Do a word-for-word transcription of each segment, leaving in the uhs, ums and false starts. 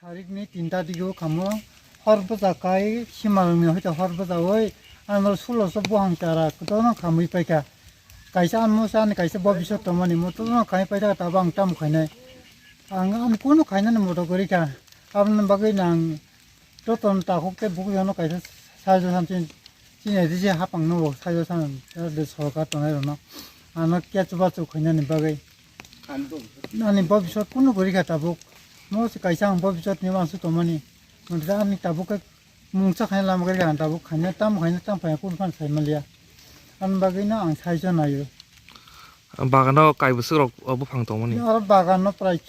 Sarikni tinta dige o kamo hor bwsa kai simalwngni hoite hor bwsa oi ano sulo so buhang chara kwtal no khamwi paikha. Kaisa ano sa ani kaisa bobisot tongmani mo to no khai paikha, tabang tam khainai. Ang ano kunu khainani moto gori kha. Aboni bagwi nang Jotono takhuk tei bukuirokno kaisa saijo san chini, chini aidi se hapang no bo saijo san de sorkar tongnai rokno. Ano kechu bachu khainani bagwi. Ani bobisot kunu gori kha tabuk. Mo se kaisa ang bobisot ni uansuk tongmani. Monte ani tabuk khe mungsa khaina lama gori kha ang tabuk khaina tam khaina tam khaina kunu phano sai manliya. Ani bagwi no ang saijo naio. Bagano kai bwswk rok, o, buphang tongmani. Oro bagano prai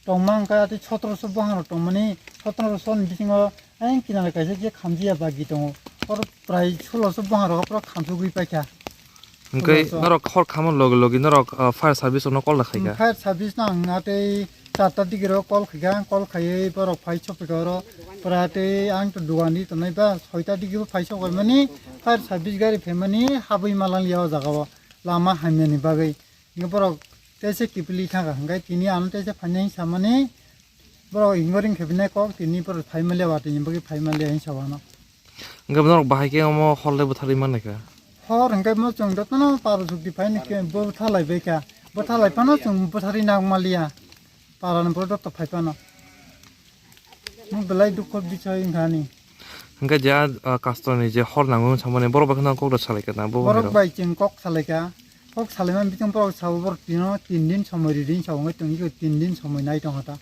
tongma wngkha, tei sotoroso buhangrok tongmani, sotoroso ni bisingo ayang kinaro kaisa je khamjia bagi tongo. Oro prai suloso buhangrok pura khamsugwi paikha. Hwnkhe suloso. Norok hor khamo logi logi norok, ah, fire service rokno call da khaikha? Fire service no ang tei charta digiro call khaikha, call khaiwi borok phai sophaikha oro. Pura tei ang to dugani tongnai ba, soita digibo phai sokhaimani, fire service gari phaimani habwi malangya o jagao lama hamyani bagwi. Hingke borok teisa kiphilwi thangkha, hingke tini ano teisa phainai hinwi samani, borok hingori wngkhe bini kok tini borok phai manliya, watwi ni bagwi phai manliya hinwi sa o ano. Hingke norok bahai khe omo hor le bwtharwi manlaikha? Hor hingke mo chwng jotono paro sukti phaini khe bwtharlai baikha, bwtharlai phano chwng bwtharwi nang manliya. Parani borok joto phai phano. Mo belai dukho bisoi wngkha ani. Hingke je a, a, kastorni je hor nango wng samani borok bai kheno kok rw salaikha na bo borok bai chwng kok salaikha. Kok salaimani bising borok sao borok tino tin din somoi ridi hinwi sao wngwi tongkha, tin din somoi nai tongkha ta.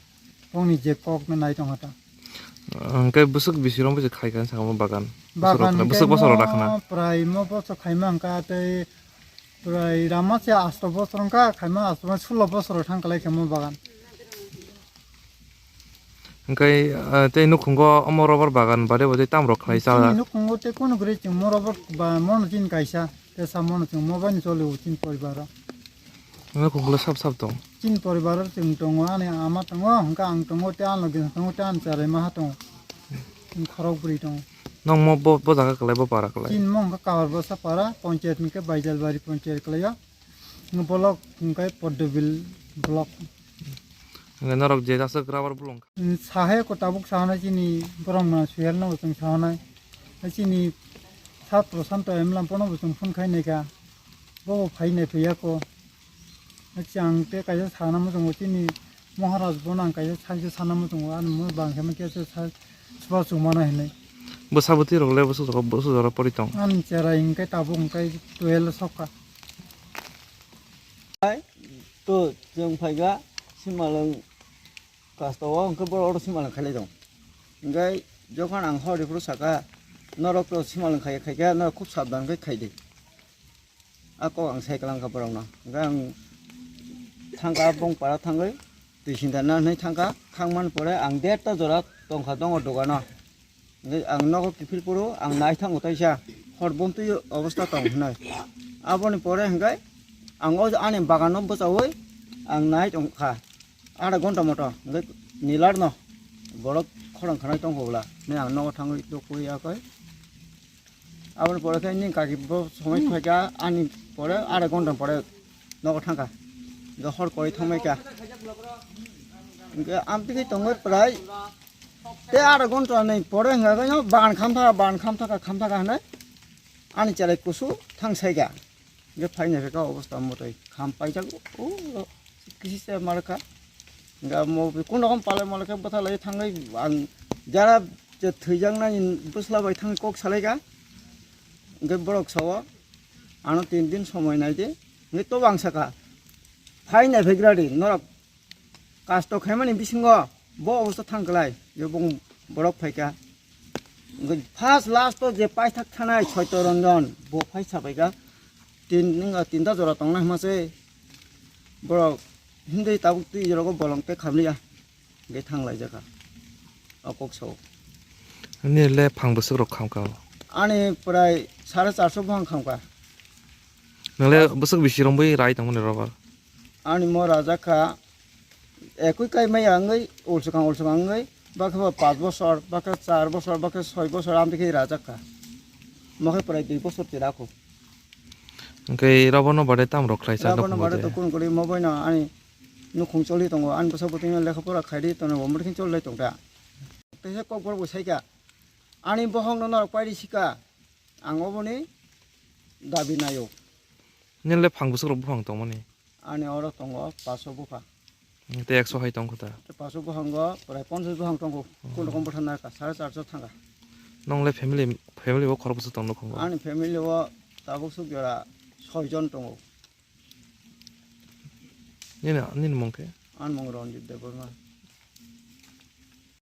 Bongni je kok no nai tongkha ta. Hingke bwswk bisi romwi se khaikha hinwi sakha mo bagan. Bagan bwswk bosoro rakhna. Prai mo bosor khaima wngkha tei Prai rama se asto bosor wngkha, khaima asto bosor, sulo bosor thang kalai kha mo bagan. Hingke, ah, tei nukhungo omo rubber bagan bare bo tei tam rok khlai cha. Chini nukhungo tei kunu guri chwng mo rubber ba mono chini kaisa, tei sa mono chwng mo bai ni choli o chini poribar o. Nukhungo sab sab tong. Chini poribar o chwng tongo, ani ama tongo, hingke ang tongo, tei ano geng tongo, tei ani charai maha tongo. Chini khorok bwrwi tongo. Nong mo bo, bo jaga kwlai, bo para kwlai? Chini mo hingke Kahar Basa para, ponchayat hingke Baijalbari ponchayat kwlai o. Block hingke Poddobil block. Hingke norok je aswk rubber bolong? Sahe ko tabuk sahanai chini borok ma suyar no chwng sahanai. Chini sat prosanto emlam pono bo chwng phone khai naikha. Bo bo phai nai phaiya ko. Chang te kaisa sana mo chwng chini Maharaj bono ang kaisa salsa sana muchungo, ani mo bang khe ma khe se sa-, sba chumana hinwi. Bwsa bwtwi rok le bwswk jora, bwswk jora pori tong? Ani cherai hwnkhe tabuk hwnkhe twelve sokha. To chwng phaikha Simalwng kastao, hwnkhe borok oro Simalwng khailai tong. Hwnkhe jokhon ang hor phuru sakha, norok to Simalwng khai khaikha, norok khub sabdan khe khaidi. A kok ang sai kwlangkha borokno. Hwnkhe ang thangkha bongpara thangwi twi sinda na hinwi thangkha, thangmani pore ang derta jora tongkha dongo dogano. Hwnkhe ang nogo kiphil phuru ang nai thango taisa hor bomtwi obostha tong hinwi. Aboni pore hwnkhe ang o ani bagano bwchaui ang nai tongkha. Ada ghonta moto hwnkhe nilarno borok khorang khanai tongkha bwla hinwi ang nogo thangwi tukui yakoi. Aboni pore khe nini kaki bo somoi phaikha, ani pore arai ghonta pore nogo thangkha. Hwnkhe hor koi thangbaikha. Hwnkhe amtwi khe tongwi prai tei arai ghonta ni pore hwnkha khe no ban khamthaka, ban khamthaka, khamthaka hinwi ani cherai kusu thangsaikha. Hwnkhe phaina phaikha obostha mwtai kham paijak o. Kisi se ma rwkha. Hwnkhe amo kunu rokom palai malai khe bwtharlai thangwi ang jara je thwijaknai bwsla bai thangwi kok salaikha. Hwnkhe borok sao, "Ano tin din somoi nai di." Hwnkhe tobo ang sakha, "Phai nai phaigra di, norok kasto khaimani bisingo Bo obostha thang klai, je bung borok phaikha. First last to je paithak thanai Soito Ranjan, bo phai sabaikha. Tin, tinta jora tongnai hwnma se borok himdei tabuk twi jora bolong te khamliya. Hwnkhe thang laijakha. O kok sao. Nini le phang bwswk rok khamkha? Ani prai sare charso buphang khamkha. Nang le bwswk bisi romwi rai tongmani rubber? Ani mo rajakha ekui kai maya wngwi ulswkang ulswkang wngwi bakhe bo panch bosor, bakhe char bosor, bakhe soi bosor amtwi khe rajakha. Mo khe prai dui bosor twi rakho. Hwnkhe rubber no bade tamo rok khlai sa? Rubber no bade to kun guri mo boino ani nukhung choli tongo, ani bwsa bwtwi no lekha pora khaidi tongo, omo khe choli lai tongda. Teisa kokborok bo saikha, ani bohong no norok paidi sika, ang oboni dabi naio. Nini le phang bwswk rok buphang tongmani? Ani oro tongo paso bupha. Tei ekso hai tongkho ta? Tei paso buphango prai ponchas buphang tongo. Kun rokom bwthar narwkha, sare charso thangkha. Nong le family, family o khorok bwswk tong nukhungo? Ani family o tabuk swk jora soi jon tongo. Nini, nini mung khe? Ani mung Ranjit Debbarma.